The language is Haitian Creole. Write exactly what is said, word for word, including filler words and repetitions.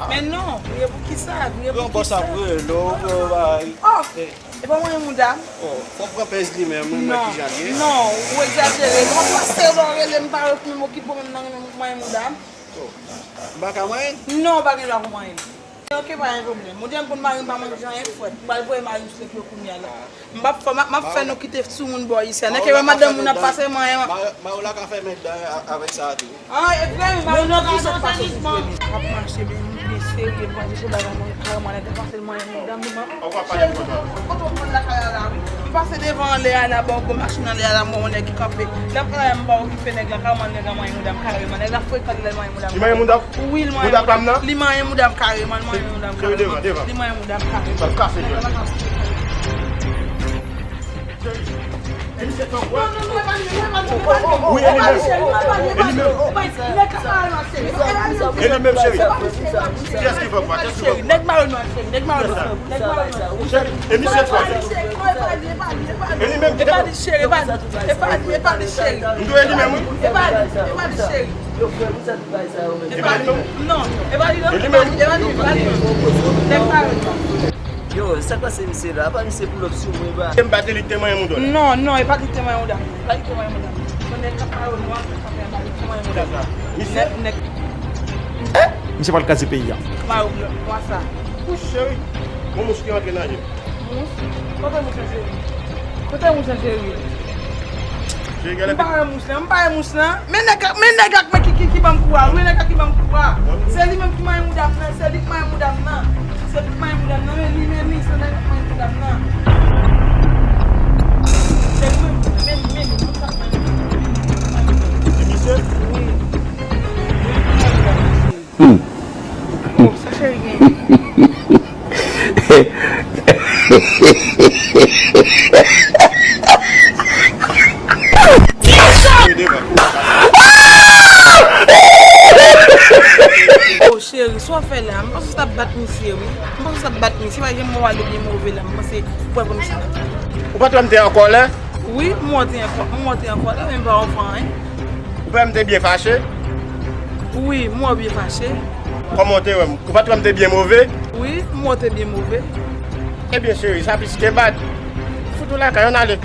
Men non, vire pou kisa, vire pou kisa. Yon bòs ap rele w, yon bagay. Oh! E pa mwen mouda m. Oh, fò w pran pèz li menm, mwen mwen ki jan l ye. Non, ou egzajere. Mwen panse lè w rele m pa okipe w menm nan renmen mwen mouda m. Oh, m pa ka manyen? Non, ou pa gen dwa pou manyen. Ok, pa gen pwoblèm. Ou di m pou mari m pa manje anyen frèt. M pral voye mari m sou tèt yo kounye a la. M p ap fè, m ap, m ap fè nou kite soumoun bò isi a. Nèg ki wè madanm moun ap pase manyen. Mari w la ka fè mèt dan avèk sa a tou. Ah, e vre, wi, mari m ka fè mèt dan. M ap mache, men m byen serye, m pral chèche bagay mwen, kareman, nèg la pase l manyen mouda m, m ap cheri, kote, kote w pran lakay a la, wi. M pase devan anlè a la, ba w gwo machin anlè a la, m wè yon nèg ki kanpe. Lè m pale, m pa okipe nèg la, kareman nèg la manyen mouda m kareman. Nèg la frekan lè l manyen mouda m. Li manyen mouda w? Wi, li manyen mouda m. Li manyen mouda m kareman, li manyen mouda m kareman. Li manyen mouda m kareman. Pral kase djòl. Wi, e li menm. E li menm. E li menm, cheri. Kiyès ki fè w? Cheri, nèg mawon an, cheri, nèg mawon an, nèg mawon an. Cheri, e misye fò. E li menm ki te. E pa li, cheri, e pa li, e pa li, e pa li, cheri. M dwe e li menm, wi. E pa li, e pa li, cheri. E pa li, non. Non, e pa li, non. E li menm. E pa li, e pa li, e pa li. Nèg mawon an. Yo, sa k pase misye la? Apa misye pull up sou mwen, ba? M pa te li k te manyen mouda w la. Non, non, e pa li k te manyen mouda m. E pa li k te manyen mouda m. Misye? Nèg, nèg. Misye pral kraze peyi a. Mayo, mwa sa. Wouch, cheri. Gon mous ki rantre nan je m. Mous? Kote mous lan, cheri? Kote mous lan, cheri? Cheri, gade. M pa wè mous lan, m pa wè mous lan. Men nèg, men nèg ak men ki, ki, ki ban m kou a, men nèg ak ki ban m kou a. Se li menm ki manyen mouda m nan, se li k manyen mouda m nan. Se li k manyen mouda m nan, men li, men li, se nèg ak manyen mouda m nan. Se li menm, men li, men li, men li, men li. E misye? Wi. Hmm. Oh, sa cheri gen. Oh, cheri, sa w fè la? M panse w t ap bat misye, wi. M panse w t ap bat misye. Pa janm wè w ale byen move la. M panse w pral pran misye. Ou pa t wè m te an kòlè? Wi, m wè w te an kò-, m wè w te an kòlè, men m pa wè w fè anyen. Ou pa wè m te byen fache? Wi, m wè w byen fache. Kòman w te wè m? Ou pa t wè m te byen move? Wi, m wè w te byen move. Ebyen, cheri, sa plis ke bad. Fout ou lakay, ann ale.